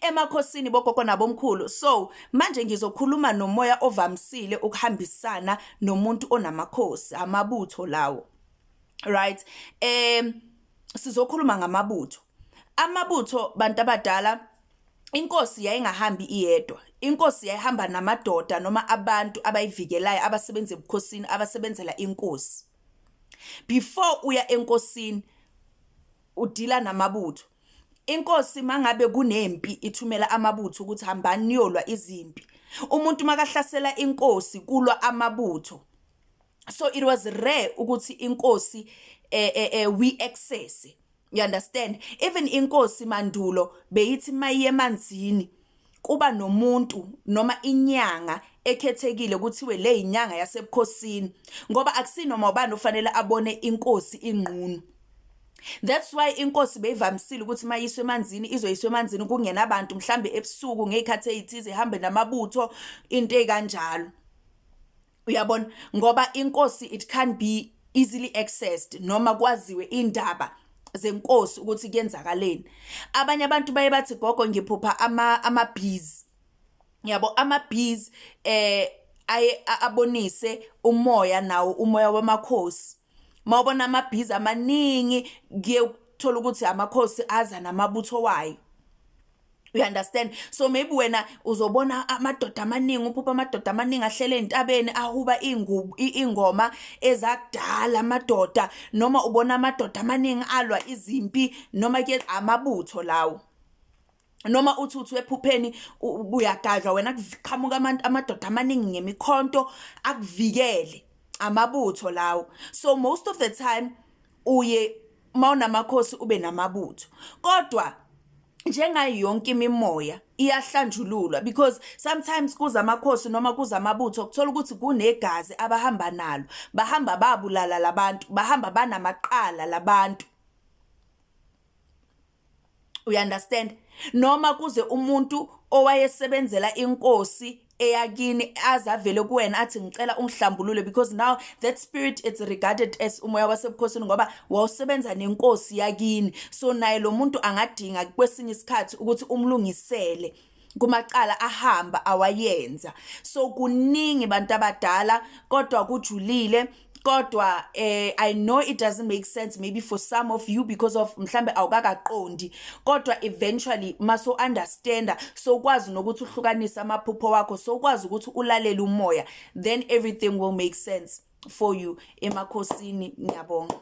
Emakhosini, bogogo nabomkhulu, so manje ngizokhuluma nomoya ovamisile ukuhambisana nomuntu onamakhosi, amabutho lawo, right? Sizokhuluma ngamabutho. Amabutho, bantu abadala, inkosi yayingahambi iyedwa. Inkosi yayihamba namadoda noma abantu abayivikelayo, abasebenza ebukhosini, abasebenzela inkosi. Before uya enkosini, udila namabutho. Inkosi mangabe kunempi, ithumela amabutho ukuthi hambani niyolwa izimpi. Umuntu makahlasela inkosi, kulwa amabutho. So it was rare ukuthi inkosi we access, you understand? Even inkosi mandulo beyithi mayiye emanzini, kuba nomuntu noma inyanga ekhethekile, kuthiwe le inyanga yasebukhosini, ngoba akusinoma ubani ofanele abone inkosi inqunu. That's why inkosi beyivamisile ukuthi mayiswe emanzini, izoyiswa emanzini kungenabantu, mhlambe ebusuku ngezikhathi ezithize, ihambe namabutho, into ekanjalo, uyabona? Ngoba inkosi, it can't be easily accessed noma kwaziwe indaba zenkosi ukuthi kuyenzakaleni. Abanye abantu baye bathi, "Gogo, ngiphupha ama bees." Yabo, ama bees aye abonise umoya nawo, umoya wamakhosi. Mawubona ama bees amaningi, kuye uthola ukuthi amakhosi aza namabutho wayo, you understand? So maybe wena uzobona amadoda amaningi, uphupha amadoda amaningi ahlele entabeni, ahuba ingubo, ingoma ezakudala amadoda, noma ubona amadoda amaningi alwa izimpi, noma ke amabutho lawo, noma uthi ephupheni uyagadlwa wena, kuqhamuka amadoda amaningi ngemikhonto akuvikele, amabutho lawo. So most of the time uye mawunamakhosi ube namabutho, kodwa njengayo yonke imimoya iyahlanjululwa, because sometimes kuza amakhosi noma kuza amabutho, kuthola ukuthi kunegazi abahamba nalo, bahamba babulala labantu, bahamba banamaqala labantu, you understand? Noma kuze umuntu owayesebenzela inkosi eyakini azavele kuwena athi, "Ngicela ungihlambulule," because now that spirit, it's regarded as umoya wasebukhosini, ngoba wawusebenza nenkosi yakini. So naye lo muntu angadinga kwesinye isikhathi ukuthi umlungisele kumacala ahamba awayenza. So kuningi, bantu abadala, kodwa kujulile. Kodwa I know it doesn't make sense maybe for some of you because of mhlambe awukakaqondi, kodwa eventually maso understanda, so ukwazi nokuthi uhlukanise amaphupho wakho, so ukwazi ukuthi ulalele umoya, then everything will make sense for you emakhosini. Ngiyabonga.